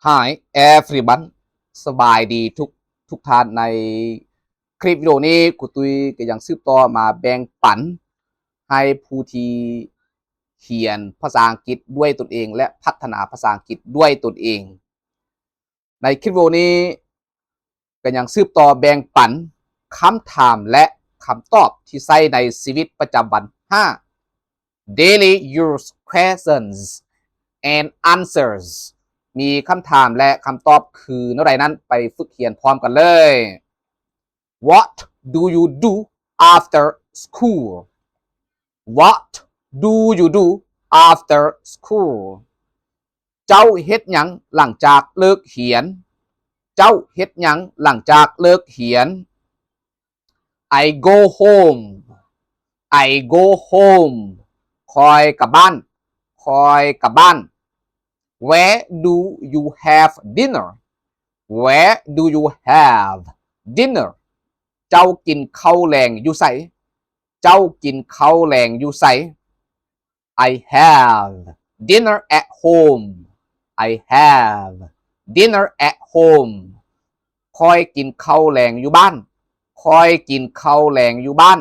Hi everyone ສະບາຍດີທຸກ ທຸກທ່ານ. ໃນຄລິບວິດີໂອນີ້ ຄູຕຸ້ຍກໍຍັງສືບຕໍ່ມາແບ່ງປັນໃຫ້ຜູ້ທີ່ຮຽນພາສາອັງກິດດ້ວຍຕົນເອງ ແລະ ພັດທະນາພາສາອັງກິດດ້ວຍຕົນເອງ. ໃນຄລິບວິດີໂອນີ້ກໍຍັງສືບຕໍ່ແບ່ງປັນຄຳຖາມ ແລະ ຄຳຕອບທີ່ໃຊ້ໃນຊີວິດປະຈຳວັນ ຫ້າ Daily Use Questions and Answers ມີຄຳຖາມ ແລະ ຄຳຕອບຄືແນວໃດນັ້ນ ໄປຝຶກຮຽນພ້ອມກັນເລີຍ. What do you do after school? What do you do after school? ເຈົ້າເຮັດຫຍັງຫຼັງຈາກເລີກຮຽນ? ເຈົ້າເຮັດຫຍັງຫຼັງຈາກເລີກຮຽນ? I go home. I go home. ຂ້ອຍກັບບ້ານ. ຂ້ອຍກັບບ້ານ. Where do you have dinner? Where do you have dinner? ເຈົ້າກິນເຂົ້າແລງຢູ່ໃສ? ເຈົ້າກິນເຂົ້າແລງຢູ່ໃສ? I have dinner at home. I have dinner at home. ຂ້ອຍກິນເຂົ້າແລງຢູ່ບ້ານ. ຂ້ອຍກິນເຂົ້າແລງຢູ່ບ້ານ.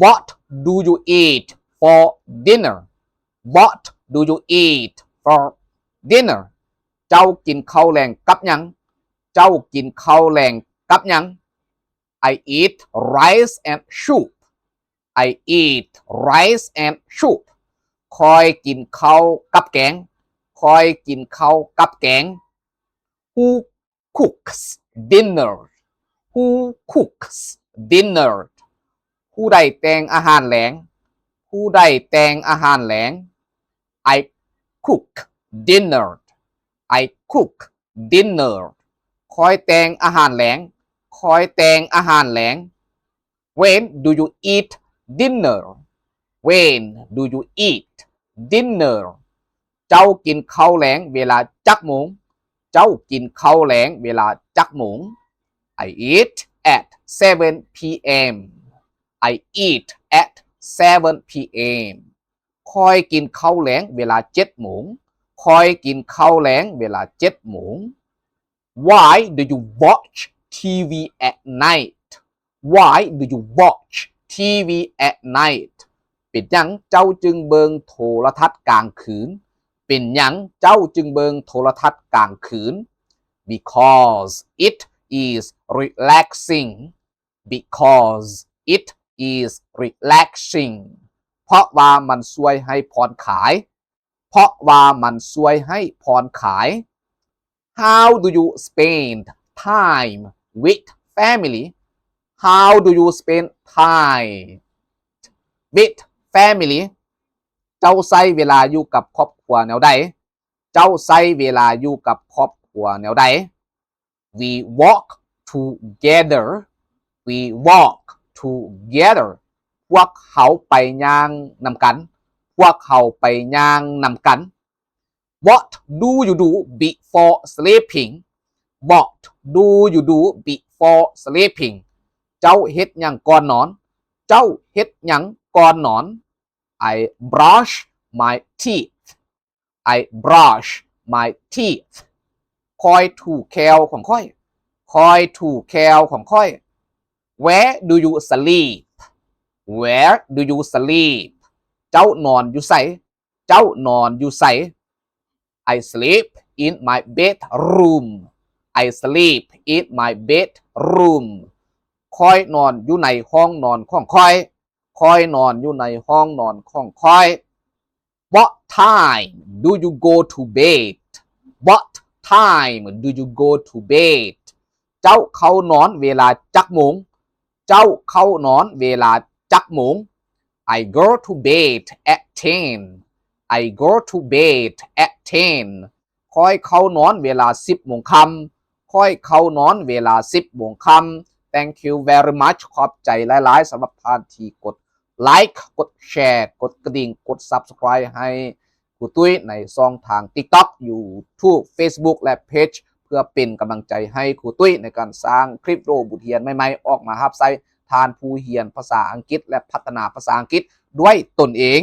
What do you eat for dinner? What do you eat for dinner? ເຈົ້າກິນເຂົ້າແລງກັບຫຍັງ? ເຈົ້າກິນເຂົ້າແລງກັບຫຍັງ? I eat rice and soup. I eat rice and soup. ຂ້ອຍກິນເຂົ້າກັບແກງ. ຂ້ອຍກິນເຂົ້າກັບແກງ. Who cooks dinner? Who cooks dinner? ຜູ້ໃດແຕ່ງອາຫານແລງ? ຜູ້ໃດແຕ່ງອາຫານແລງ? I cook dinner. I cook dinner. ຂ້ອຍແຕ່ງອາຫານແລງ. ຂ້ອຍແຕ່ງອາຫານແລງ. When do you eat dinner? When do you eat dinner? ເຈົ້າກິນເຂົ້າແລງເວລາຈັກໂມງ? ເຈົ້າກິນເຂົ້າແລງເວລາຈັກໂມງ? I eat at seven p.m. I eat at seven p.m. ຂ້ອຍກິນເຂົ້າແລງເວລາເຈັດໂມງ. ຂ້ອຍກິນເຂົ້າແລງເວລາເຈັດໂມງ. Why do you watch T V at night? Why do you watch T V at night? ເປັນຫຍັງເຈົ້າຈຶ່ງເບິ່ງໂທລະທັດກາງຄືນ? ເປັນຫຍັງເຈົ້າຈຶ່ງເບິ່ງໂທລະທັດກາງຄືນ? Because it is relaxing. Because it is relaxing. ເພາະວ່າມັນຊ່ວຍໃຫ້ຜ່ອນຄາຍ. ເພາະວ່າມັນຊ່ວຍໃຫ້ຜ່ອນຄາຍ. How do you spend time with family? How do you spend time with family? ເຈົ້າໃຊ້ເວລາຢູ່ກັບຄອບຄົວແນວໃດ? ເຈົ້າໃຊ້ເວລາຢູ່ກັບຄອບຄົວແນວໃດ? We walk together. We walk together. ພວກເຮົາໄປຍ່າງນຳກັນ. ພວກເຮົາໄປຍ່າງນຳກັນ. What do you do before sleeping? What do you do before sleeping? ເຈົ້າເຮັດຫຍັງກ່ອນນອນ? ເຈົ້າເຮັດຫຍັງກ່ອນນອນ? I brush my teeth. I brush my teeth. ຂ້ອຍຖູແຂ້ວຂອງຂ້ອຍ. ຂ້ອຍຖູແຂ້ວຂອງຂ້ອຍ. Where do you sleep? Where do you sleep? ເຈົ້ານອນຢູ່ໃສ? ເຈົ້ານອນຢູ່ໃສ? I sleep in my bedroom. I sleep in my bedroom. ຂ້ອຍນອນຢູ່ໃນຫ້ອງນອນຂອງຂ້ອຍ. ຂ້ອຍນອນຢູ່ໃນຫ້ອງນອນຂອງຂ້ອຍ. What time do you go to bed? What time do you go to bed? ເຈົ້າເຂົ້ານອນເວລາຈັກໂມງ? ເຈົ້າເຂົ້ານອນເວລາຈັກໂມງ? I go to bed at ten. I go to bed at ten. ຂ້ອຍເຂົ້ານອນເວລາສິບໂມງຄ່ຳ. ຂ້ອຍເຂົ້ານອນເວລາສິບໂມງຄ່ຳ. Thank you very much. ຂອບໃຈຫຼາຍໆ ສຳລັບທ່ານທີ່ກົດໄລຄ໌ ກົດແຊ ກົດກະດິ່ງ ກົດ Subscribe ໃຫ້ ຄູຕຸ້ຍໃນຊ່ອງທາງ TikTok, YouTube, Facebook ແລະ Page ເພື່ອເປັນກຳລັງໃຈໃຫ້ຄູຕຸ້ຍໃນການສ້າງຄລິບວິດີໂອບົດຮຽນໃໝ່ໆອອກມາຮັບໃຊ້ທ່ານຜູ້ຮຽນພາສາອັງກິດ ແລະ ພັດທະນາພາສາອັງກິດດ້ວຍຕົນເອງ.